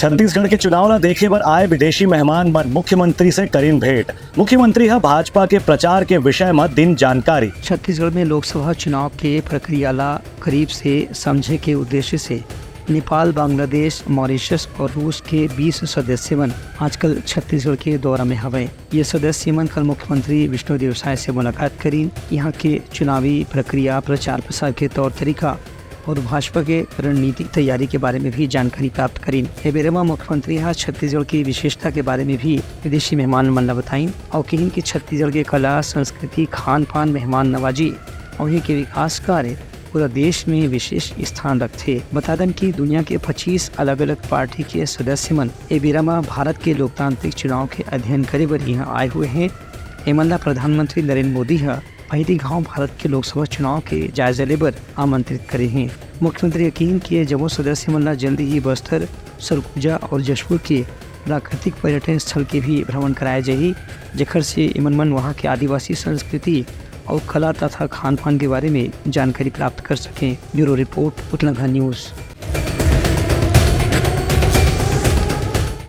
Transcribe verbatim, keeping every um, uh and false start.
छत्तीसगढ़ के चुनाव ला देखे बर आए विदेशी मेहमान मन मुख्यमंत्री से करिन भेंट। मुख्यमंत्री ह भाजपा के प्रचार के विषय म दिन जानकारी। छत्तीसगढ़ में लोकसभा चुनाव के प्रक्रिया ला करीब से समझे के उद्देश्य से नेपाल, बांग्लादेश, मॉरिशस और रूस के बीस सदस्य मन आजकल छत्तीसगढ़ के दौरा में हवय। ये सदस्य मन कल मुख्यमंत्री विष्णुदेव साय से मुलाकात करीन। यहाँ के चुनावी प्रक्रिया, प्रचार प्रसार के तौर तरीका और भाजपा के रणनीतिक तैयारी के बारे में भी जानकारी प्राप्त करीन। ए बेरा म मुख्यमंत्री ह छत्तीसगढ़ की विशेषता के बारे में भी विदेशी मेहमान मन ल बताइन और कहिन कि छत्तीसगढ़ के कला, संस्कृति, खान पान, मेहमान नवाजी और यहाँ के विकास कार्य पूरा देश में विशेष स्थान रखथे। बता दन कि दुनिया के पच्चीस अलग-अलग पार्टी के सदस्य मन ए बेरा म भारत के लोकतांत्रिक चुनाव के अध्ययन करे बर यहाँ आए हुए हैं। एमन ला प्रधानमंत्री नरेंद्र मोदी ह पहिली घाव भारत के लोकसभा चुनाव के जायजा ले बर आमंत्रित करे हैं। मुख्यमंत्री यकीन किए जम्मो सदस्य मन ला जल्दी ही बस्तर, सरगुजा और जशपुर के प्राकृतिक पर्यटन स्थल के भी भ्रमण कराया जाही, जेकर से एमन मन वहाँ के आदिवासी संस्कृति और कला तथा खान पान के बारे में जानकारी प्राप्त कर सकें। Bureau report, Utlangha news.